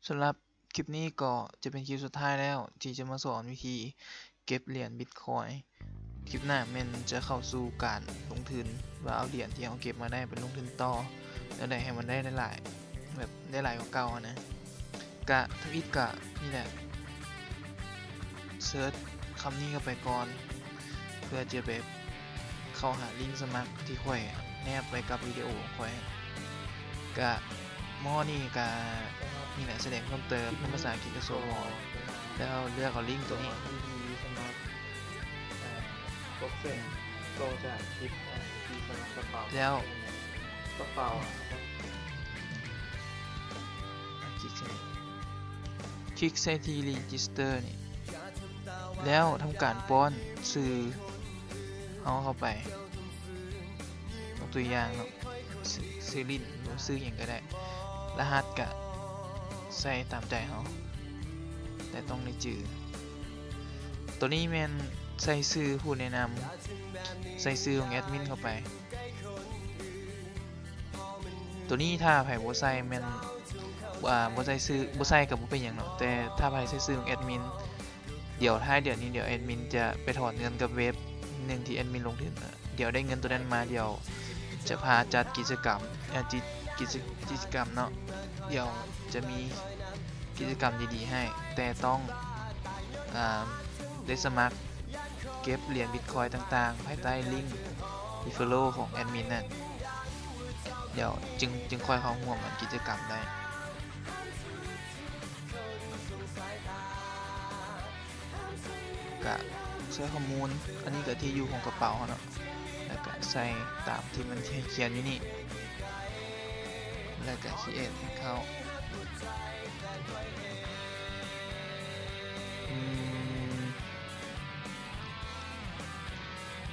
ສຳລັບຄລິບນີ້ກໍຈະເປັນຄລິບສຸດທ້າຍແລ້ວ ທີ່ຈະມາສອນວິທີເກັບຫຼຽນບິດຄອຍ. ຄລິບໜ້າແມ່ນຈະເຂົ້າສູ່ການລົງທຶນ ວ່າເອົາຫຼຽນທີ່ເຮົາເກັບມາໄດ້ໄປລົງທຶນຕໍ່ແນວໃດໃຫ້ມັນໄດ້ຫຼາຍໆ ແບບໄດ້ຫຼາຍກວ່າເກົ່າຫັ້ນນະ. ກະທຳອິດກະນີ້ແຫຼະ ເສີດຄຳນີ້ເຂົ້າໄປກ່ອນ ເພື່ອຈະໄປເຂົ້າຫາລິ້ງສະໝັກທີ່ຂ້ອຍແນບໄວ້ກັບວິດີໂອຂອງຂ້ອຍ. ກະ ມໍ່ນີ້ກະນີ້ແຫຼະ ສະແດງເພີ່ມເຕີມເປັນພາສາອັງກິດກະໂຊມອ ແລ້ວເລືອກເອົາລິ້ງໂຕນີ້ ວິທີສະໝັກ ເອີ ຕົກເສັ້ນຕໍ່ຈາກຄລິບ ເອີ ວິທີສະໝັກກະເປົາ ແລ້ວກະເປົາ ຄລິກໃສ່ ຄລິກໃສ່ທີ່ Register ນີ້ ແລ້ວທຳການປ້ອນຊື່ເຮົາເຂົ້າໄປ. ຍົກຕົວຢ່າງເນາະ ຊື່ ຊື່ຫຼິ້ນ ຫຼືຊື່ຫຍັງກະໄດ້ ລະຫັດກະໃສ່ຕາມໃຈເຮົາ ແຕ່ຕ້ອງໄດ້ຈື່. ໂຕນີ້ແມ່ນໃສ່ຊື່ຜູ້ແນະນຳ ໃສ່ຊື່ຂອງແອດມິນເຂົ້າໄປ. ໂຕນີ້ຖ້າໃຜບໍ່ໃສ່ແມ່ນ ອ່າ ບໍ່ໃສ່ຊື່ ບໍ່ໃສ່ກະບໍ່ເປັນຫຍັງເນາະ ແຕ່ຖ້າໃຜໃສ່ຊື່ຂອງແອດມິນ ດຽວທ້າຍເດືອນນີ້ ດຽວແອດມິນຈະໄປຖອນເງິນກັບເວັບໜຶ່ງທີ່ແອດມິນລົງທຶນ ດຽວໄດ້ເງິນໂຕນັ້ນມາ ດຽວຈະພາຈັດກິດຈະກຳ ເອີ ກິດ ກິດຈະ ກິດຈະກຳເນາະ ດຽວຈະມີກິດຈະກຳດີໆໃຫ້ ແຕ່ຕ້ອງ ອາ ໄດ້ສະໝັກເກັບຫຼຽນບິດຄອຍຕ່າງໆ ພາຍໃຕ້ລິ້ງ Referral ຂອງແອດມິນນັ້ນ ດຽວຈຶ່ງ ຈຶ່ງຄ່ອຍເຂົ້າຮ່ວມ ອັນ ກິດຈະກຳໄດ້. ກະໃສ່ຂໍ້ມູນ ອັນນີ້ກະທີ່ຢູ່ຂອງກະເປົາເຮົາເນາະ ແລ້ວກະໃສ່ຕາມທີ່ມັນໃຫ້ຂຽນຢູ່ນີ້ ແລ້ວກະ Create Account. ອືມ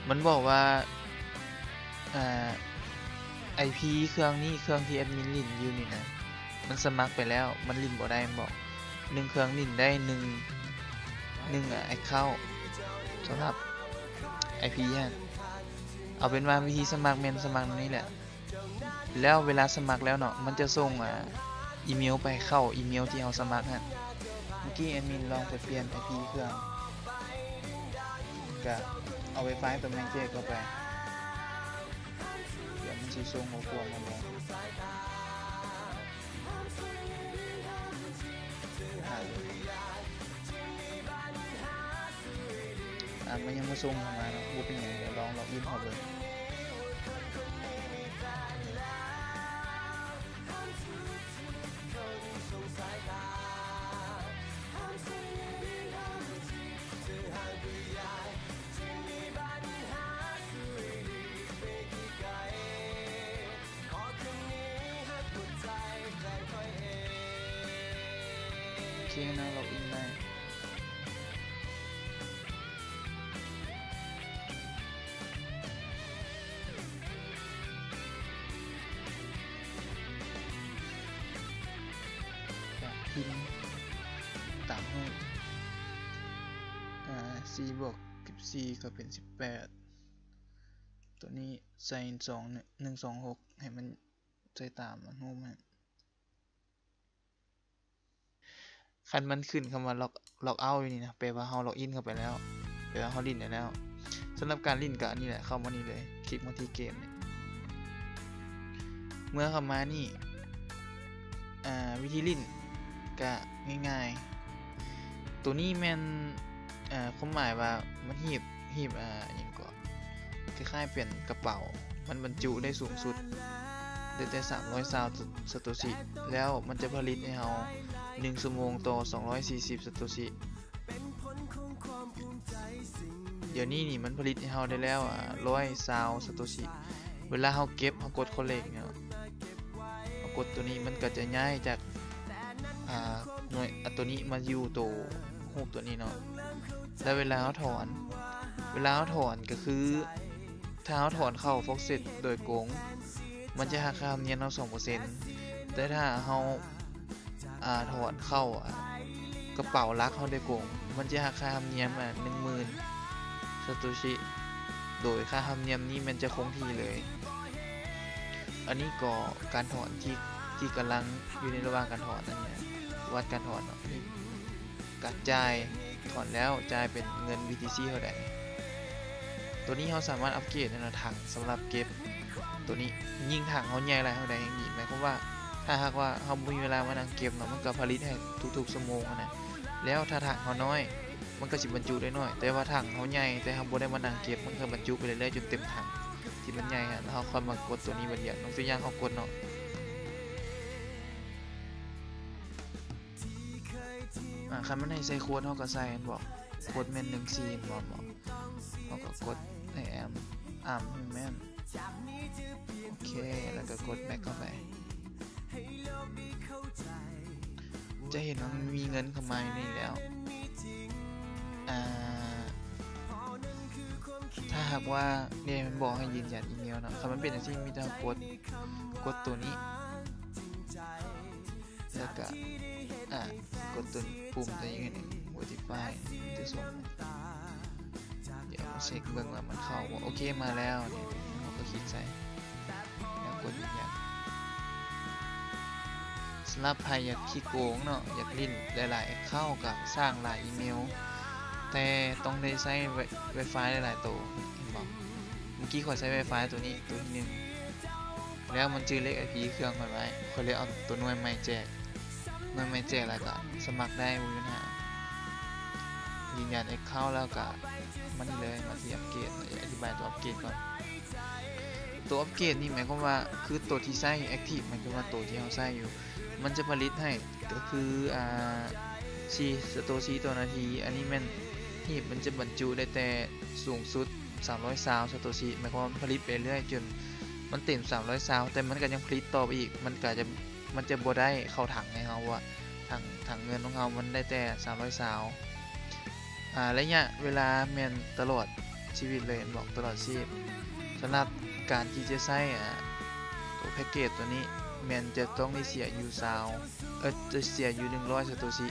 ມັນບອກວ່າ ອ່າ ໄອພີ ເຄື່ອງນີ້ ເຄື່ອງທີ່ແອດມິນຫຼິ້ນຢູ່ນີ້ນະ ມັນສະໝັກໄປແລ້ວ ມັນຫຼິ້ນບໍ່ໄດ້ ມັນບອກ ໜຶ່ງເຄື່ອງຫຼິ້ນໄດ້ໜຶ່ງ ໜຶ່ງ ອາ Account ສຳລັບໄອພີຫັ້ນ. ເອົາເປັນວ່າວິທີສະໝັກແມ່ນສະໝັກແນວນີ້ແຫຼະ ແລ້ວເວລາສະໝັກແລ້ວເນາະ ມັນຈະສົ່ງ ອາ ອີເມວໄປເຂົ້າອີເມວທີ່ເຮົາສະໝັກຫັ້ນ. ເມື່ອກີ້ແອດມິນລອງໄປປ່ຽນໄອພີເຄື່ອງ ກະເອົາໄວຟາຍໂຕແມ່ເຈກເຂົ້າໄປ ດຽວມັນຊິສົ່ງຂໍ້ຄວາມມາເບິ່ງ ຫາເບິ່ງ ອ່າ ມັນຍັງບໍ່ສົ່ງເຂົ້າມາເນາະ ບໍ່ເປັນຫຍັງ ດຽວລອງລັອກອິນເຂົ້າເບິ່ງ. ໂອເຄ ນາງລັອກອິນໄດ້. ກະພິມຕາມຮູບ ອາ ສີ່ບວກສິບສີ່ກະເປັນສິບແປດ ໂຕນີ້ໃສ່ສອງ ໜຶ່ງສອງຫົກ ໃຫ້ມັນໃສ່ຕາມຮູບຫັ້ນ. ຄັນມັນຂຶ້ນຄຳວ່າ Log Log Out ຢູ່ນີ້ນະ ແປວ່າເຮົາ Log In ເຂົ້າໄປແລ້ວ ແປວ່າເຮົາຫຼິ້ນໄດ້ແລ້ວ. ສຳລັບການຫຼິ້ນກະອັນນີ້ແຫຼະ ເຂົ້າມານີ້ເລີຍ ຄລິກມາທີ່ເກມນີ້ ເມື່ອເຂົ້າມານີ້ ອາ ວິທີຫຼິ້ນກະງ່າຍໆ. ໂຕນີ້ແມ່ນ ອາ ຄວາມໝາຍວ່າມັນຮີບ ຮີບ ອາ ຫຍັງເກາະ ຄ້າຍໆເປັນກະເປົາ ມັນບັນຈຸໄດ້ສູງສຸດໄດ້ແຕ່ສາມຮ້ອຍຊາວ ສາໂຕຊິ ແລ້ວມັນຈະຜະລິດໃຫ້ເຮົາໜຶ່ງຊົ່ວໂມງຕໍ່ສອງຮ້ອຍສີ່ສິບ ສາໂຕຊິ. ດຽວນີ້ນີ້ມັນຜະລິດໃຫ້ເຮົາໄດ້ແລ້ວ ອາ ຮ້ອຍຊາວ ສາໂຕຊິ. ເວລາເຮົາເກັບ ເຮົາກົດ Collect ເນາະ ເຮົາກົດໂຕນີ້ ມັນກະຈະຍ້າຍຈາກ ອາ ໜ່ວຍ ອາ ໂຕນີ້ມາຢູ່ໂຕ ຮູບໂຕນີ້ເນາະ. ແລ້ວເວລາເຮົາຖອນ ເວລາເຮົາຖອນກະຄື ຖ້າເຮົາຖອນເຂົ້າ Forex ໂດຍກົງ ມັນຈະຫັກຄ່າທຳນຽມເຮົາສອງເປີເຊັນ ແຕ່ຖ້າເຮົາ ອາ ຖອນເຂົ້າ ອາ ກະເປົາຫຼັກເຮົາໂດຍກົງ ມັນຈະຫັກຄ່າທຳນຽມ ອາ ໜຶ່ງໝື່ນ ສາໂຕຊິ ໂດຍຄ່າທຳນຽມນີ້ແມ່ນຈະຄົງທີ່ເລີຍ. ອັນນີ້ກໍການຖອນທີ່ ທີ່ກຳລັງຢູ່ໃນລະຫວ່າງການຖອນ ອັນນີ້ນະ ວັດການຖອນເນາະ ນີ້ການຈ່າຍ ຖອນແລ້ວຈ່າຍເປັນເງິນ ບີທີຊີ ເທົ່າໃດ. ໂຕນີ້ເຮົາສາມາດອັບເກຣດໄດ້ເນາະ ຖັງສຳລັບເກັບໂຕນີ້ ຍິ່ງຖັງເຮົາໃຫຍ່ຫຼາຍເທົ່າໃດແຮ່ງດີ. ໝາຍຄວາມວ່າ ຖ້າຫາກວ່າເຮົາບໍ່ມີເວລາມານັ່ງເກັບເນາະ ມັນກໍຜະລິດໃຫ້ທຸກໆຊົ່ວໂມງຫັ້ນນະ. ແລ້ວຖ້າຖັງເຮົານ້ອຍ ມັນກໍຊິບັນຈຸໄດ້ໜ້ອຍ, ແຕ່ວ່າຖັງເຮົາໃຫຍ່ ແຕ່ເຮົາບໍ່ໄດ້ມານັ່ງເກັບ ມັນກໍບັນຈຸໄປເລື້ອຍໆຈົນເຕັມຖັງທີ່ມັນໃຫຍ່ຫັ້ນ ແລ້ວເຮົາຄ່ອຍມາກົດໂຕນີ້ບາດດຽວ. ຍົກຕົວຢ່າງເຮົາກົດເນາະ ອາ ຄັນມັນໃຫ້ໃສ່ໂຄດ ເຮົາກໍໃສ່ແມ່ນບໍ່? ໂຄດແມ່ນ ໜຶ່ງສີ່ ແມ່ນບໍ່? ເຮົາກໍກົດ I am armed human ໂອເຄ ແລ້ວກໍກົດ back ເຂົ້າໄປ. ຈະເຫັນວ່າມັນມີເງິນເຂົ້າມາຢູ່ນີ້ແລ້ວ. ອາ ຖ້າຫາກວ່າ ນີ້ມັນບອກໃຫ້ຢືນຢັນອີເມວເນາະ. ຄັນມັນເປັນຈັ່ງຊີ້ ມີແຕ່ເຮົາກົດ ກົດໂຕນີ້ ແລ້ວກະ ອາ ກົດຕົວປຸ່ມຕົວນີ້ verify ຈະສົ່ງ. ດຽວເຊັກເບິ່ງວ່າມັນເຂົ້າບໍ່. ໂອເຄ ມາແລ້ວ. ນີ້ເຮົາກໍຄລິກໃສ່ ແລ້ວກົດຢືນຢັນ. ສຳລັບໃຜຢາກຂີ້ໂກງເນາະ ຢາກຫຼິ້ນຫຼາຍໆ account ກໍສ້າງຫຼາຍອີເມວ ແຕ່ຕ້ອງໄດ້ໃຊ້ Wi-Fi ຫຼາຍໆໂຕ ເຫັນບໍ່? ເມື່ອກີ້ຂ້ອຍໃຊ້ Wi-Fi ໂຕນີ້ ໂຕທີໜຶ່ງ ແລ້ວມັນຈື່ເລກ IP ເຄື່ອງຂ້ອຍໄວ້ ຂ້ອຍເລີຍເອົາໂຕໜ່ວຍໃໝ່ແຈກ. ໜ່ວຍໃໝ່ແຈກແລ້ວກໍສະໝັກໄດ້ ບໍ່ມີບັນຫາ. ຢືນຢັນ account ແລ້ວກໍມານີ້ເລີຍ ມາທີ່ອັບເກຣດ. ອະທິບາຍຕົວອັບເກຣດກ່ອນ. ຕົວອັບເກຣດນີ້ໝາຍຄວາມວ່າ ຄືໂຕທີ່ໃຊ້ active ໝາຍຄວາມວ່າໂຕທີ່ເຮົາໃຊ້ຢູ່ ມັນຈະຜະລິດໃຫ້ ກໍຄື ອາ ສີ່ Satoshi ຕໍ່ນາທີ. ອັນນີ້ແມ່ນ หีບມັນຈະບັນຈຸໄດ້ແຕ່ສູງສຸດ ສາມຮ້ອຍຊາວ Satoshi ໝາຍຄວາມວ່າມັນຜະລິດໄປເລື້ອຍຈົນມັນເຕັມ ສາມຮ້ອຍຊາວ ແຕ່ມັນກໍຍັງຜະລິດຕໍ່ໄປອີກ. ມັນກໍຈະ ມັນຈະບໍ່ໄດ້ເຂົ້າຖັງໃຫ້ເຮົາ ເພາະວ່າຖັງ ຖັງເງິນຂອງເຮົາມັນໄດ້ແຕ່ ສາມຮ້ອຍຊາວ. ອາ ໄລຍະເວລາແມ່ນຕະຫຼອດຊີວິດເລີຍ ເຫັນບໍ່? ຕະຫຼອດຊີບ. ສຳລັບການທີ່ຈະໃຊ້ ອາ ໂຕແພັກເກດໂຕນີ້ ແມ່ນຈະຕ້ອງໄດ້ເສຍຢູ່ ຊາວ ເອີ ຈະເສຍຢູ່ ໜຶ່ງຮ້ອຍ Satoshi.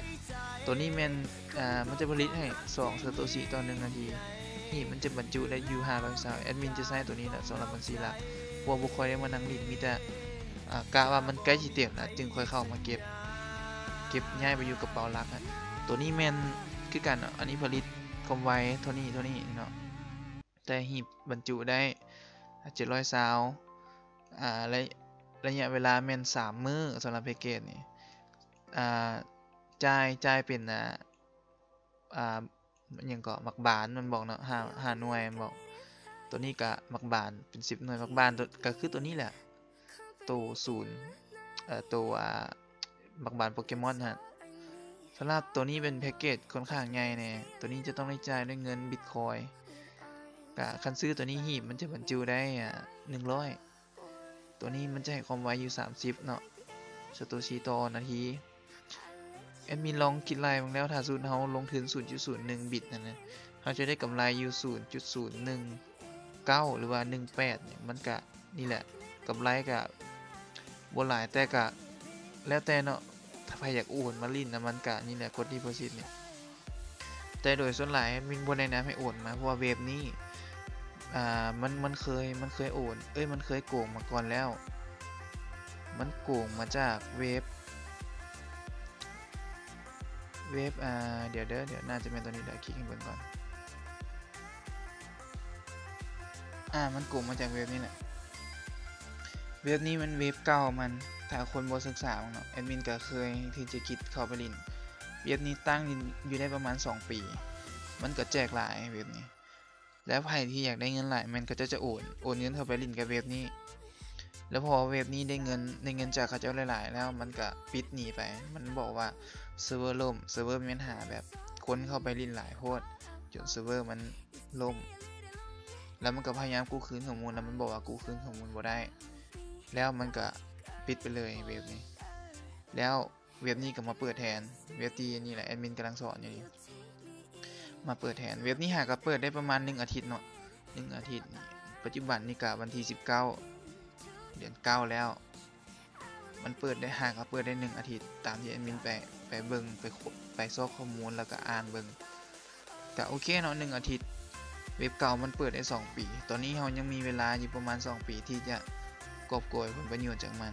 ໂຕນີ້ແມ່ນ ອາ ມັນຈະຜະລິດໃຫ້ ສອງ Satoshi ຕໍ່ໜຶ່ງນາທີ. ຮີບມັນຈະບັນຈຸໄດ້ຢູ່ ຫ້າຮ້ອຍຊາວ. ແອດມິນຈະໃຊ້ໂຕນີ້ແຫຼະສຳລັບບັນຊີຫຼັກ ເພາະວ່າບໍ່ຄ່ອຍໄດ້ມານັ່ງຫຼິ້ນ ມີແຕ່ ອາ ກະວ່າມັນໃກ້ຊິເຕັມແລ້ວ ຈຶ່ງຄ່ອຍເຂົ້າມາເກັບ ເກັບຍ້າຍໄປຢູ່ກະເປົາຫຼັກ. ໂຕນີ້ແມ່ນຄືກັນເນາະ ອັນນີ້ຜະລິດຄວາມໄວເທົ່ານີ້ ເທົ່ານີ້ເນາະ ແຕ່ຮີບບັນຈຸໄດ້ ເຈັດຮ້ອຍຊາວ. ອາ ໄລ ໄລຍະເວລາແມ່ນສາມມື້ສຳລັບແພັກເກດນີ້. ອາ ຈ່າຍ ຈ່າຍເປັນ ອາ ອາ ຫຍັງເກາະ ໝາກບານແມ່ນບໍ່ເນາະ ຫ້າ ຫ້າໜ່ວຍແມ່ນບໍ່? ໂຕນີ້ກະໝາກບານເປັນສິບໜ່ວຍ ໝາກບານໂຕ ກະຄືໂຕນີ້ແຫຼະ ໂຕສູນ ເອີ ໂຕ ອາ ໝາກບານໂປເກມອນຫັ້ນ. ສຳລັບໂຕນີ້ເປັນແພັກເກດຂ້ອນຂ້າງໃຫຍ່ແດ່ ໂຕນີ້ຈະຕ້ອງໄດ້ຈ່າຍດ້ວຍເງິນບິດຄອຍ ກະຄັນຊື້ໂຕນີ້ ຮີບມັນຈະບັນຈຸໄດ້ ອາ ໜຶ່ງຮ້ອຍ. ໂຕນີ້ມັນຈະໃຫ້ຄວາມໄວຢູ່ສາມສິບເນາະ Satoshi ຕໍ່ນາທີ. ແອດມິນລອງຄິດໄລ່ເບິ່ງແລ້ວ ຖ້າສົມມຸດເຮົາລົງທຶນ ສູນຈຸດສູນໜຶ່ງບິດຫັ້ນນະ ເຮົາຈະໄດ້ກຳໄລຢູ່ ສູນຈຸດສູນໜຶ່ງເກົ້າ ຫຼືວ່າ ໜຶ່ງແປດ ນີ້ ມັນກະ ນີ້ແຫຼະ ກຳໄລກະບໍ່ຫຼາຍ ແຕ່ກະແລ້ວແຕ່ເນາະ ຖ້າໃຜຢາກໂອນມາຫຼິ້ນນຳ ມັນກະນີ້ແຫຼະ ກົດ deposit ນີ້. ແຕ່ໂດຍສ່ວນຫຼາຍແອດມິນບໍ່ແນະນຳໃຫ້ໂອນມາ ເພາະວ່າເວັບນີ້ ອາ ມັນ ມັນເຄີຍ ມັນເຄີຍໂອນ ເອີຍ ມັນເຄີຍໂກງມາກ່ອນແລ້ວ. ມັນໂກງມາຈາກເວັບ ເວັບ ອາ ດຽວເດີ ດຽວໜ້າຈະແມ່ນໂຕນີ້ ດຽວຄລິກໃຫ້ເບິ່ງກ່ອນ. ອາ ມັນໂກງມາຈາກເວັບນີ້ແຫຼະ. ເວັບນີ້ມັນເວັບເກົ່າມັນ ຖ້າຄົນບໍ່ສຶກສາເນາະ ແອດມິນກໍເຄີຍທີ່ຈະຄິດເຂົ້າໄປຫຼິ້ນ. ເວັບນີ້ຕັ້ງຢູ່ໄດ້ປະມານສອງປີ ມັນກໍແຈກຫຼາຍເວັບນີ້. ແລ້ວໃຜທີ່ຢາກໄດ້ເງິນຫຼາຍ ແມ່ນເຂົາເຈົ້າຈະໂອນ ໂອນເງິນເຂົ້າໄປຫຼິ້ນກັບເວັບນີ້. ແລ້ວພໍເວັບນີ້ໄດ້ເງິນ ໄດ້ເງິນຈາກເຂົາເຈົ້າຫຼາຍໆແລ້ວ ມັນກໍປິດໜີໄປ. ມັນບອກວ່າເຊີເວີລົ້ມ ເຊີເວີມີບັນຫາ ແບບຄົນເຂົ້າໄປຫຼິ້ນຫຼາຍໂພດ ຈົນເຊີເວີມັນ ລົ້ມ ແລ້ວມັນກໍພະຍາຍາມກູ້ຄືນຂໍ້ມູນ ແລ້ວມັນບອກວ່າກູ້ຄືນຂໍ້ມູນບໍ່ໄດ້ ແລ້ວມັນກໍປິດໄປເລີຍເວັບນີ້. ແລ້ວເວັບນີ້ກໍມາເປີດແທນ ເວັບທີ່ນີ້ແຫຼະ ແອດມິນກຳລັງສອນຢູ່ນີ້ ມາເປີດແທນ. ເວັບນີ້ຫາກໍເປີດໄດ້ປະມານໜຶ່ງອາທິດເນາະ ໜຶ່ງອາທິດ. ປັດຈຸບັນນີ້ກໍວັນທີສິບເກົ້າ ເດືອນເກົ້າແລ້ວ. ມັນເປີດໄດ້ ຫາກໍເປີດໄດ້ໜຶ່ງອາທິດ ຕາມທີ່ແອດມິນໄປ ໄປເບິ່ງ ໄປ ໄປຊອກຂໍ້ມູນ ແລ້ວກໍອ່ານເບິ່ງ ກໍໂອເຄເນາະ ໜຶ່ງອາທິດ. ເວັບເກົ່າມັນເປີດໄດ້ສອງປີ ຕອນນີ້ເຮົາຍັງມີເວລາຢູ່ປະມານສອງປີ ທີ່ຈະກອບໂກຍຜົນປະໂຫຍດຈາກມັນ.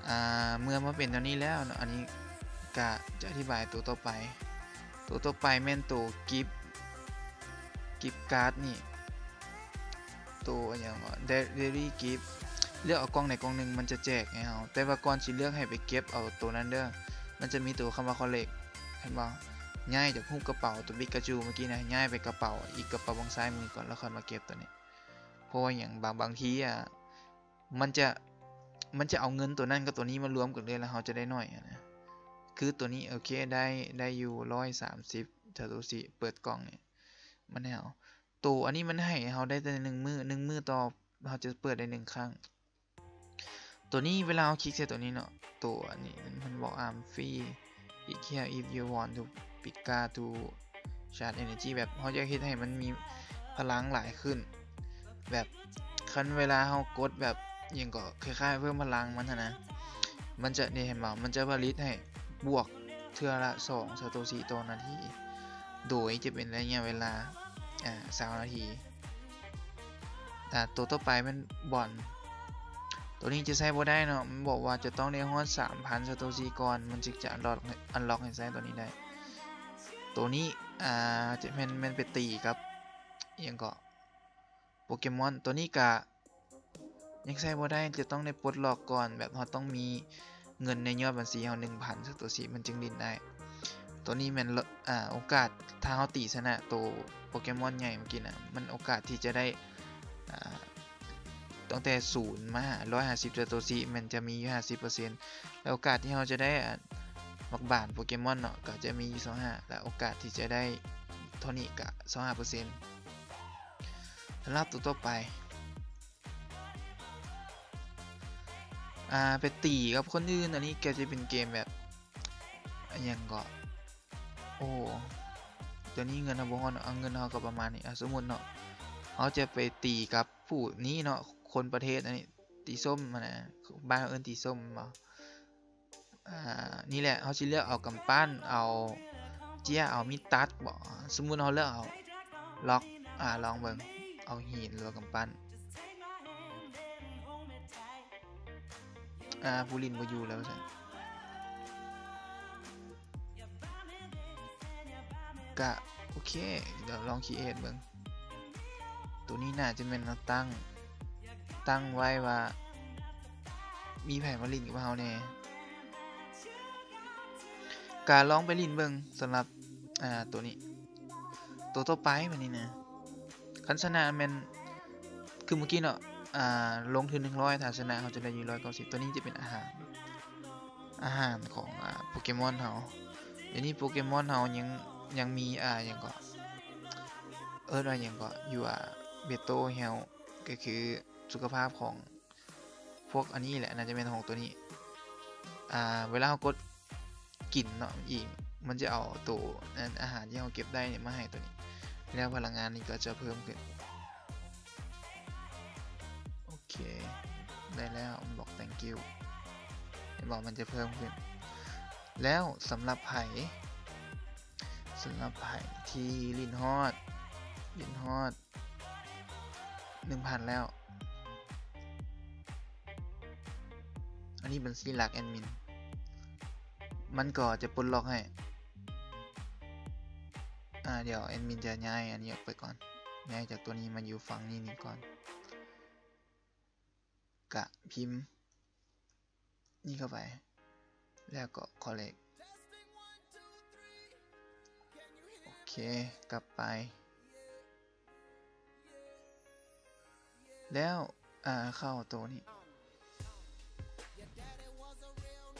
ອ ອ່າ ເມື່ອມາເປັນຕົວນີ້ແລ້ວເນາະ ອັນນີ້ກະຈະອະທິບາຍຕົວຕໍ່ໄປ. ຕົວຕໍ່ໄປແມ່ນຕົວ Gift Gift Card ນີ້ ຕົວຫຍັງວະ Daily Gift ເລືອກເອົາກ່ອງໃດກ່ອງໜຶ່ງ ມັນຈະແຈກໃຫ້ເຮົາ. ແຕ່ວ່າກ່ອນຊິເລືອກໃຫ້ໄປເກັບເອົາຕົວນັ້ນເດີ້ ມັນຈະມີຕົວຄຳວ່າ Collect ເຫັນບໍ່? ຍ້າຍຈາກຮູບກະເປົາຕົວປິກາຈູເມື່ອກີ້ນະ ຍ້າຍໄປກະເປົາ ອີກກະເປົາເບື້ອງຊ້າຍມືກ່ອນ ແລ້ວຄ່ອຍມາເກັບຕົວນີ້. ເພາະວ່າຫຍັງ? ບາງ ບາງທີອະ ມັນຈະ ມັນຈະເອົາເງິນຕົວນັ້ນກັບຕົວນີ້ມາລວມກັນເລີຍ ແລ້ວເຮົາຈະໄດ້ໜ້ອຍຫັ້ນນະ. ຄືຕົວນີ້ ໂອເຄ ໄດ້ ໄດ້ຢູ່ຮ້ອຍສາມສິບ ຊາໂຕຊິ ເປີດກ່ອງນີ້ ມັນໃຫ້ເຮົາ ໂຕອັນນີ້ມັນໃຫ້ເຮົາໄດ້ແຕ່ໜຶ່ງມື້ ໜຶ່ງມື້ຕໍ່ ເຮົາຈະເປີດໄດ້ໜຶ່ງຄັ້ງ. ໂຕນີ້ເວລາເຮົາຄລິກໃສ່ໂຕນີ້ເນາະ ໂຕອັນນີ້ມັນບອກ I'm free, click here if you want to pick up to charge energy ແບບເຮົາຢາກເຮັດໃຫ້ມັນມີພະລັງຫຼາຍຂຶ້ນ ແບບຄັນເວລາເຮົາກົດແບບຫຍັງກໍຄ້າຍໆເພີ່ມພະລັງມັນຫັ້ນນະ ມັນຈະ ນີ້ເຫັນບໍ່? ມັນຈະຜະລິດໃຫ້ບວກເທື່ອລະສອງຊາໂຕຊິຕໍ່ນາທີ ໂດຍຈະເປັນໄລຍະເວລາ ອ່າ ຊາວນາທີ. ອ່າ ໂຕຕໍ່ໄປແມ່ນບອນ ໂຕນີ້ຈະໃຊ້ບໍ່ໄດ້ເນາະ ມັນບອກວ່າຈະຕ້ອງໄດ້ຮອດສາມພັນຊາໂຕຊິກ່ອນ ມັນຈຶ່ງຈະອັນລັອກ ອັນລັອກໃຫ້ໃຊ້ໂຕນີ້ໄດ້. ໂຕນີ້ ອ່າ ຈະແມ່ນ ແມ່ນໄປຕີກັບ ອີ່ຫຍັງເກາະ ໂປເກມອນ ໂຕນີ້ກະຍັງໃຊ້ບໍ່ໄດ້ ຈະຕ້ອງໄດ້ປົດລັອກກ່ອນ ແບບເຮົາຕ້ອງມີເງິນໃນຍອດບັນຊີເຮົາໜຶ່ງພັນຊາໂຕຊິ ມັນຈຶ່ງຫຼິ້ນໄດ້. ໂຕນີ້ແມ່ນ ອ່າ ໂອກາດ ຖ້າເຮົາຕີຊະນະໂຕໂປເກມອນໃຫຍ່ເມື່ອກີ້ນະ ມັນໂອກາດທີ່ຈະໄດ້ ອ່າ ຕັ້ງແຕ່ສູນມາຫາຮ້ອຍຫ້າສິບຊາໂຕຊິ ແມ່ນຈະມີຢູ່ຫ້າສິບເປີເຊັນ ແລະ ໂອກາດທີ່ເຮົາຈະໄດ້ ອ່າ ໝາກບານໂປເກມອນເນາະ ກໍຈະມີຢູ່ຊາວຫ້າ ແລະ ໂອກາດທີ່ຈະໄດ້ເທົ່ານີ້ກໍຊາວຫ້າເປີເຊັນ. ສຳລັບຕົວຕໍ່ໄປ ອ່າ ໄປຕີກັບຄົນອື່ນ ອັນນີ້ກໍຈະເປັນເກມແບບ ອີ່ຫຍັງເກາະ ໂອ້ ຕົວນີ້ເງິນເຮົາບໍ່ຮອດເນາະ ເອົາເງິນເຮົາກໍປະມານນີ້ ອ່າ ສົມມຸດເນາະ ເຮົາຈະໄປຕີກັບຜູ້ນີ້ເນາະ ຄົນປະເທດອັນນີ້ ຕີສົ້ມຫັ້ນນະ ບ້ານເຮົາເອີ້ນຕີສົ້ມແມ່ນບໍ່? ອ່າ ນີ້ແຫຼະ ເຮົາຊິເລືອກເອົາກຳປັ້ນ ເອົາເຈ້ຍ ເອົາມີດຕັດບໍ? ສົມມຸດເຮົາເລືອກເອົາລັອກ ອ່າ ລອງເບິ່ງ ເອົາຫີນ ຫຼືວ່າກຳປັ້ນ. ອ່າ ຜູ້ຫຼິ້ນບໍ່ຢູ່ແລ້ວວ່າຊັ້ນ ກະໂອເຄ ດຽວລອງຄຣີເອດເບິ່ງ. ໂຕນີ້ໜ້າຈະແມ່ນເຮົາຕັ້ງ ຕັ້ງໄວ້ວ່າມີໃຜມາຫຼິ້ນກັບເຮົາແດ່ ກະລອງໄປຫຼິ້ນເບິ່ງ. ສຳລັບ ອ່າ ໂຕນີ້ ໂຕຕໍ່ໄປບາດນີ້ນະ ຄັນຊະນະແມ່ນ ຄືເມື່ອກີ້ເນາະ ອ່າ ລົງທຶນໜຶ່ງຮ້ອຍ ຖ້າຊະນະເຮົາຈະໄດ້ຢູ່ຮ້ອຍເກົ້າສິບ. ໂຕນີ້ຈະເປັນອາຫານ ອາຫານຂອງ ອ່າ ໂປເກມອນເຮົາ. ດຽວນີ້ໂປເກມອນເຮົາຍັງ ຍັງມີ ອ່າ ຫຍັງເກາະ ເອີ້ນວ່າຫຍັງເກາະ ຢູ່ ອ່າ Battle Health ກໍຄືສຸຂະພາບຂອງ ພວກອັນນີ້ແຫຼະ ໜ້າຈະແມ່ນຂອງໂຕນີ້ ອ່າ ເວລາເຮົາກົດກິນເນາະອີງ ມັນຈະເອົາໂຕ ອັນ ອາຫານທີ່ເຮົາເກັບໄດ້ນີ້ມາໃຫ້ໂຕນີ້ ແລ້ວພະລັງງານນີ້ກໍຈະເພີ່ມຂຶ້ນ. ໂອເຄ ໄດ້ແລ້ວ ມັນບອກ thank you ເຫັນບໍ່ ມັນຈະເພີ່ມຂຶ້ນ. ແລ້ວສຳລັບໃຜ ສຳລັບໃຜທີ່ຫຼິ້ນຮອດ ຫຼິ້ນຮອດ ໜຶ່ງພັນແລ້ວ ອັນນີ້ບັນຊີຫຼັກແອດມິນ ມັນກໍຈະປົດລັອກໃຫ້ ອ່າ ດຽວແອດມິນຈະຍ້າຍອັນນີ້ອອກໄປກ່ອນ ຍ້າຍຈາກຕົວນີ້ມາຢູ່ຝັ່ງນີ້ນີ້ກ່ອນ ກະພິມ ນີ້ເຂົ້າໄປ ແລ້ວກໍ collect ໂອເຄ ກັບໄປ ແລ້ວ ອ່າ ເຂົ້າໂຕນີ້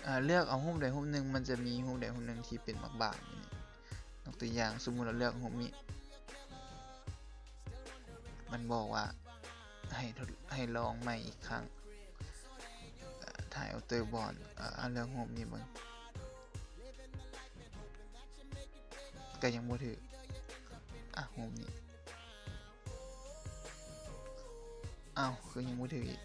ອ່າ ເລືອກເອົາຮູບໃດຮູບໜຶ່ງ ມັນຈະມີຮູບໃດຮູບໜຶ່ງທີ່ເປັນໝາກບານນີ້ ຍົກຕົວຢ່າງ ສົມມຸດວ່າເລືອກຮູບນີ້ ມັນບອກວ່າ ໃຫ້ທົດ ໃຫ້ລອງໃໝ່ອີກຄັ້ງ ຖ່າຍ Outer Ball ເອົາເລື່ອງຮູບນີ້ເບິ່ງ ກໍຍັງບໍ່ຖືກ ອ່ະ ຮູບນີ້ ອ້າວ ຄືຍັງບໍ່ຖືກອີກ?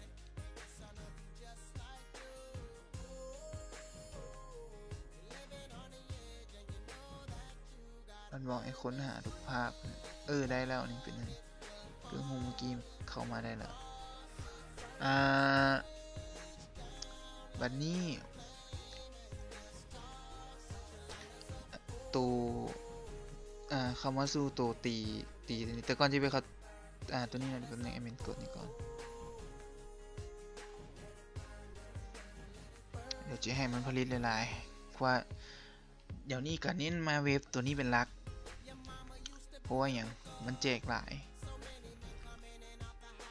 ມັນບອກໃຫ້ຄົ້ນຫາທຸກພາບ ເອີ ໄດ້ແລ້ວ ນີ້ເປັນຫຍັງ ຄືຮູບເມື່ອກີ້ເຂົ້າມາໄດ້ແລ້ວ ອ່າ ບັດນີ້ ໂຕ ອາ ເຂົ້າມາສູ່ໂຕຕີ ຕີ ແຕ່ກ່ອນຈະໄປເຂົ້າ ອາ ໂຕນີ້ນະ ແປັບໜຶ່ງ ແອດມິນກົດນີ້ກ່ອນ. ດຽວຈະໃຫ້ມັນຜະລິດຫຼາຍໆ ເພາະວ່າດຽວນີ້ກະເນັ້ນມາເວັບໂຕນີ້ເປັນຫຼັກ ເພາະວ່າຫຍັງ ມັນແຈກຫຼາຍ.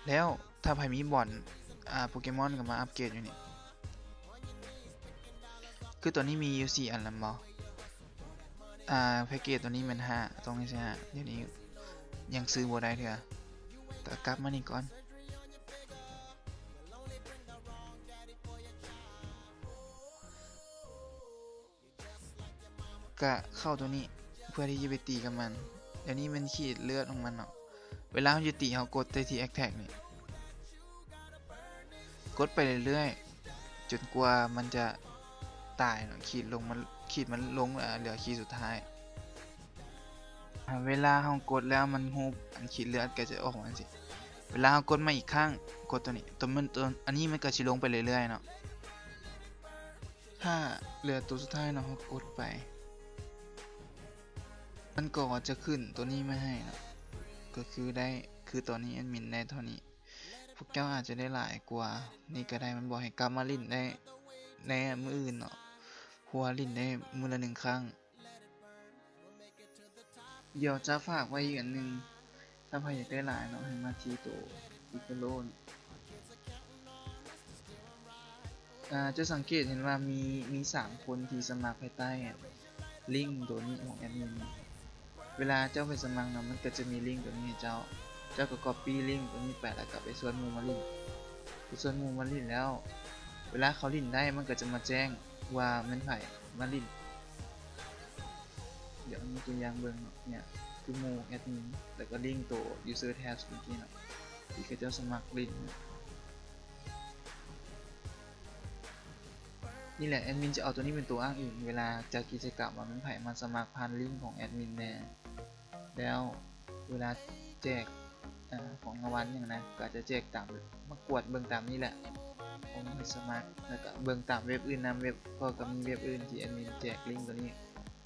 ແລ້ວຖ້າໃຜມີບ່ອນ ອາ ໂປເກມອນກະມາອັບເກຣດຢູ່ນີ້. ຄືຕອນນີ້ມີຢູ່ສີ່ອັນແລ້ວແມ່ນບໍ່? ອາ ແພັກເກດໂຕນີ້ແມ່ນຫ້າ ຕ້ອງໃຫ້ໃຊ້ຫ້າ ດຽວນີ້ຍັງຊື້ບໍ່ໄດ້ເທື່ອ ກະກັບມານີ້ກ່ອນ. ກະເຂົ້າໂຕນີ້ເພື່ອທີ່ຈະໄປຕີກັບມັນ. ດຽວນີ້ແມ່ນຂີດເລືອດຂອງມັນເນາະ. ເວລາເຮົາຈະຕີ ເຮົາກົດແຕ່ທີ່ແອັກແທັກນີ້ ກົດໄປເລື້ອຍໆ ຈົນກວ່າມັນຈະຕາຍເນາະ. ຂີດລົງ ມັນ ຂີດມັນລົງ ເຫຼືອຂີດສຸດທ້າຍ. ອາ ເວລາເຮົາກົດແລ້ວ ມັນຮູບອັນຂີດເລືອດກະຈະອອກມາຈັ່ງຊີ້. ເວລາເຮົາກົດມາອີກຄັ້ງ ກົດໂຕນີ້ ໂຕມັນ ໂຕ ອັນນີ້ມັນກະຊິລົງໄປເລື້ອຍໆເນາະ. ຖ້າເຫຼືອໂຕສຸດທ້າຍເນາະ ເຮົາກົດໄປ ມັນກໍຈະຂຶ້ນໂຕນີ້ມາໃຫ້ເນາະ. ກໍຄືໄດ້ ຄືຕອນນີ້ແອດມິນໄດ້ເທົ່ານີ້ ພວກເຈົ້າອາດຈະໄດ້ຫຼາຍກວ່ານີ້ກະໄດ້. ມັນບອກໃຫ້ກັບມາຫຼິ້ນໄດ້ໃນມື້ອື່ນເນາະ ເພາະວ່າຫຼິ້ນໄດ້ມື້ລະໜຶ່ງຄັ້ງ. ດຽວຈະຝາກໄວ້ອີກອັນໜຶ່ງ ຖ້າໃຜຢາກໄດ້ຫຼາຍເນາະ ໃຫ້ມາທີ່ໂຕ Referral ນີ້. ອາ ຈະສັງເກດເຫັນວ່າມີ ມີສາມຄົນທີ່ສະໝັກພາຍໃຕ້ລິ້ງໂຕນີ້ຂອງແອດມິນ. ເວລາເຈົ້າໄປສະໝັກນະ ມັນກະຈະມີລິ້ງໂຕນີ້ໃຫ້ເຈົ້າ. ເຈົ້າກະກັອບປີ້ລິ້ງໂຕນີ້ໄປ ແລ້ວກະໄປຊວນໝູ່ມາຫຼິ້ນ. ໄປຊວນໝູ່ມາຫຼິ້ນແລ້ວ ເວລາເຂົາຫຼິ້ນໄດ້ ມັນກະຈະມາແຈ້ງວ່າແມ່ນໃຜມາຫຼິ້ນ. ດຽວມີຕົວຢ່າງເບິ່ງເນາະ ເນຍ ຄືໝູ່ແອດມິນ ແລ້ວກະລິ້ງໂຕ User Tab ເມື່ອກີ້ເນາະ ທີ່ເຂົາເຈົ້າສະໝັກຫຼິ້ນ. ນີ້ແຫຼະ ແອດມິນຈະເອົາໂຕນີ້ເປັນໂຕອ້າງອີງ ເວລາຈັດກິດຈະກຳວ່າແມ່ນໃຜມາສະໝັກຜ່ານລິ້ງຂອງແອດມິນແດ່. ແລ້ວເວລາແຈກ ອາ ຂອງລາງວັນຫຍັງນະ ກະຈະແຈກຕາມ ມາກວດເບິ່ງຕາມນີ້ແຫຼະ ຂອງໃຜສະໝັກ ແລ້ວກະເບິ່ງຕາມເວັບອື່ນນຳ. ເວັບ ເພາະກະມີເວັບອື່ນທີ່ແອດມິນແຈກລິ້ງໂຕນີ້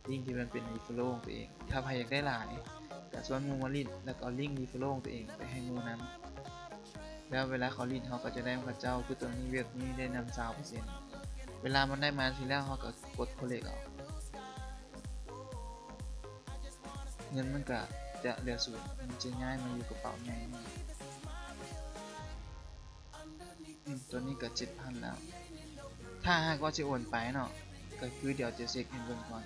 ລິ້ງທີ່ມັນເປັນ Referral ຂອງໂຕເອງ. ຖ້າໃຜຢາກໄດ້ຫຼາຍ ກະຊວນໝູ່ມາຫຼິ້ນ ແລ້ວກະເອົາລິ້ງ Referral ຂອງໂຕເອງໄປໃຫ້ໝູ່ນຳ. ແລ້ວເວລາເຂົາຫຼິ້ນ ເຮົາກະຈະໄດ້ນຳເຂົາເຈົ້າ. ຄືຕອນນີ້ເວັບນີ້ໄດ້ນຳຊາວເປີເຊັນ. ເວລາມັນໄດ້ມາຊີ້ແລ້ວ ເຮົາກະກົດ Collect ເອົາ. ເງິນມັນກະຈະເຫຼືອສູນ ມັນຈະຍ້າຍມາຢູ່ກະເປົາໃຫຍ່ນີ້. ອືມ ໂຕນີ້ກະເຈັດພັນແລ້ວ. ຖ້າຫາກວ່າຊິໂອນໄປເນາະ ກະຄືດຽວຈະເຊັກໃຫ້ເບິ່ງກ່ອນ.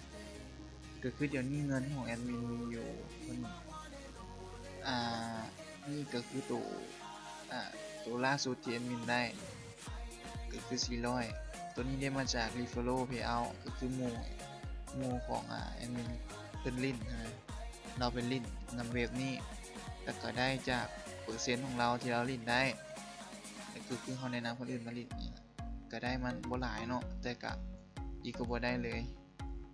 ກະຄືດຽວນີ້ເງິນຂອງແອດມິນມີຢູ່ເທົ່ານີ້. ອາ ນີ້ກະຄືໂຕ ອາ ໂຕລ່າສຸດທີ່ແອດມິນໄດ້ ກະຄືສີ່ຮ້ອຍ. ໂຕນີ້ໄດ້ມາຈາກ Referral Payout ກະຄືໝູ່ ໝູ່ຂອງ ອາ ແອດມິນເພິ່ນຫຼິ້ນນະ ລາວໄປຫຼິ້ນນຳເວັບນີ້ ແລ້ວກະໄດ້ຈາກເປີເຊັນຂອງລາວທີ່ລາວຫຼິ້ນໄດ້ ກະຄື ຄືເຮົາແນະນຳຄົນອື່ນມາຫຼິ້ນນີ້ ກະໄດ້ມັນບໍ່ຫຼາຍເນາະ ແຕ່ກະດີກວ່າບໍ່ໄດ້ເລີຍ.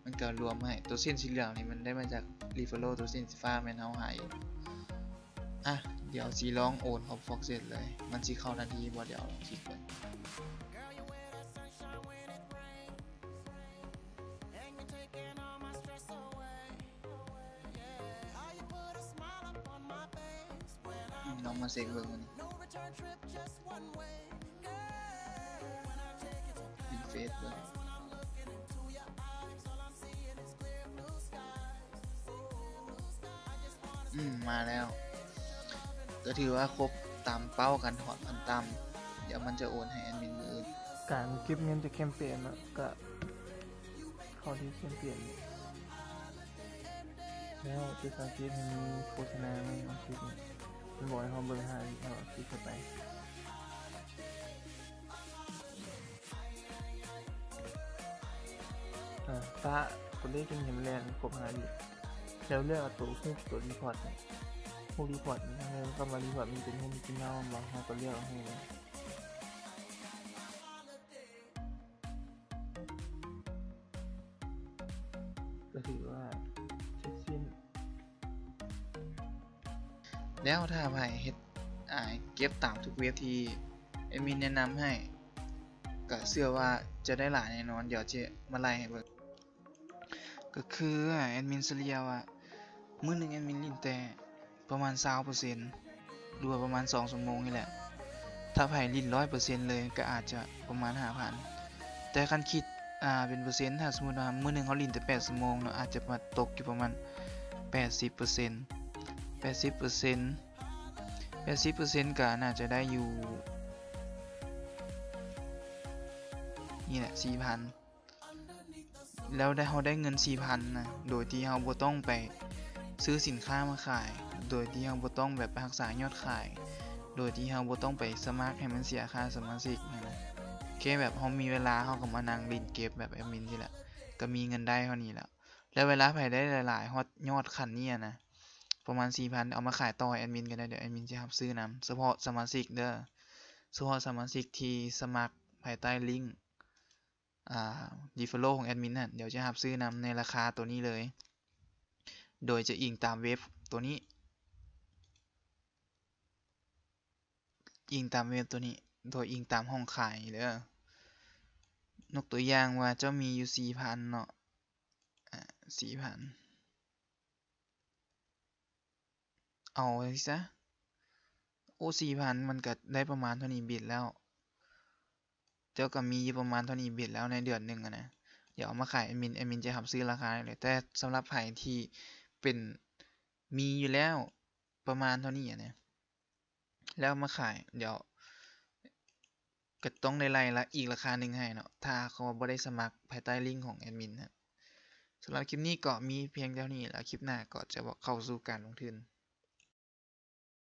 ມັນກະລວມໃຫ້ ໂຕເສັ້ນສີເຫຼືອງນີ້ມັນໄດ້ມາຈາກ Referral ໂຕເສັ້ນສີຟ້າແມ່ນເຮົາຫາເອງ. ອະ ດຽວຊິລອງໂອນເຂົ້າ Foxes ເລີຍ ມັນຊິເຂົ້າທັນທີບໍ່ ດຽວລອງຄລິກເບິ່ງ. ອືມ ລອງມາເຊັກເບິ່ງມື້ນີ້ Refresh ເບິ່ງ. ອືມ ມາແລ້ວ ກະຖືວ່າຄົບຕາມເປົ້າການຖອນຂັ້ນຕ່ຳ. ດຽວມັນຈະໂອນໃຫ້ແອດມິນມື້ອື່ນ. ການເກັບເງິນຈາກແຄມເປນເນາະ ກະເຂົ້າທີ່ແຄມເປນນີ້ ແລ້ວຈະສັງເກດເຫັນມີໂຄສະນາໃນຄລິບນີ້ ມັນບອກໃຫ້ເຮົາເບິ່ງຫ້າວິ ເຮົາຄລິກເຂົ້າໄປ. ອາ ຕາ ກົດເລກຈົນເຫັນແລ່ນຄົບຫ້າວິ ແລ້ວເລືອກເອົາໂຕຮູບ ໂຕ Report ນີ້ ຮູບ Report ນີ້ ແລ້ວກະມາ Report ນີ້ເປັນຮູບ Mickey Mouse ແມ່ນບໍ່ ເຮົາກະເລືອກເອົາຮູບນີ້ ກະຖືວ່າເສັດສິ້ນ. ແລ້ວຖ້າໃຜເຮັດ ອາ ເກັບຕາມທຸກເວັບທີ່ແອດມິນແນະນຳໃຫ້ ກະເຊື່ອວ່າຈະໄດ້ຫຼາຍແນ່ນອນ. ດຽວຈະມາໄລ່ໃຫ້ເບິ່ງ ກະຄືແອດມິນສະເລ່ຍວ່າ ມື້ໜຶ່ງແອດມິນຫຼິ້ນແຕ່ປະມານຊາວເປີເຊັນ ຫຼືວ່າປະມານສອງຊົ່ວໂມງນີ້ແຫຼະ. ຖ້າໃຜຫຼິ້ນຮ້ອຍເປີເຊັນເລີຍ ກະອາດຈະປະມານຫ້າພັນ. ແຕ່ຄັນຄິດ ອ່າ ເປັນເປີເຊັນ ຖ້າສົມມຸດວ່າມື້ໜຶ່ງເຮົາຫຼິ້ນແຕ່ແປດຊົ່ວໂມງເນາະ ອາດຈະມາຕົກຢູ່ປະມານແປດສິບເປີເຊັນ ແປດສິບເປີເຊັນ ແປດສິບເປີເຊັນ ກະໜ້າຈະໄດ້ຢູ່ ນີ້ແຫຼະ ສີ່ພັນ ແລ້ວໄດ້ ເຮົາໄດ້ເງິນສີ່ພັນນະ ໂດຍທີ່ເຮົາບໍ່ຕ້ອງໄປຊື້ສິນຄ້າມາຂາຍ ໂດຍທີ່ເຮົາບໍ່ຕ້ອງແບບໄປຮັກສາຍອດຂາຍ ໂດຍທີ່ເຮົາບໍ່ຕ້ອງໄປສະໝັກໃຫ້ມັນເສຍຄ່າສະມາຊິກຫັ້ນນະ. ແຄ່ແບບເຮົາມີເວລາ ເຮົາກະມານັ່ງຫຼິ້ນເກມແບບແອດມິນນີ້ແຫຼະ ກະມີເງິນໄດ້ເທົ່ານີ້ແຫຼະ. ແລ້ວເວລາໃຜໄດ້ຫຼາຍໆ ຮອດຍອດຂັ້ນນີ້ຫັ້ນນະ ປະມານສີ່ພັນ ເອົາມາຂາຍຕໍ່ໃຫ້ແອດມິນກະໄດ້ ດຽວແອດມິນຈະຮັບຊື້ນຳ ສະເພາະສະມາຊິກເດີ ສະເພາະສະມາຊິກທີ່ສະໝັກພາຍໃຕ້ລິ້ງ ອ່າ referral ຂອງແອດມິນຫັ້ນ ດຽວຈະຮັບຊື້ນຳໃນລາຄາໂຕນີ້ເລີຍ ໂດຍຈະອີງຕາມເວັບໂຕນີ້ ອີງຕາມເວັບໂຕນີ້ ໂດຍອີງຕາມຫ້ອງຂາຍເດີ. ຍົກຕົວຢ່າງວ່າເຈົ້າມີຢູ່ສີ່ພັນເນາະ ອ່າ ສີ່ພັນ ເອົາຈັ່ງຊີ້ຊະ ໂອ້ ສີ່ພັນ ມັນກະໄດ້ປະມານເທົ່ານີ້ບິດແລ້ວ ເຈົ້າກະມີຢູ່ປະມານເທົ່ານີ້ບິດແລ້ວໃນເດືອນໜຶ່ງຫັ້ນນະ. ດຽວເອົາມາຂາຍແອດມິນ ແອດມິນຈະຮັບຊື້ລາຄາໃຫ້ເລີຍ ແຕ່ສຳລັບໃຜທີ່ເປັນ ມີຢູ່ແລ້ວປະມານເທົ່ານີ້ຫັ້ນນະ ແລ້ວມາຂາຍ ດຽວກະຕ້ອງໄດ້ໄລ່ລະ ອີກລາຄາໜຶ່ງໃຫ້ເນາະ ຖ້າເຂົາວ່າບໍ່ໄດ້ສະໝັກພາຍໃຕ້ລິ້ງຂອງແອດມິນຫັ້ນ. ສຳລັບຄລິບນີ້ກະມີພຽງເທົ່ານີ້ ແລ້ວຄລິບໜ້າກະຈະເຂົ້າສູ່ການລົງທຶນ.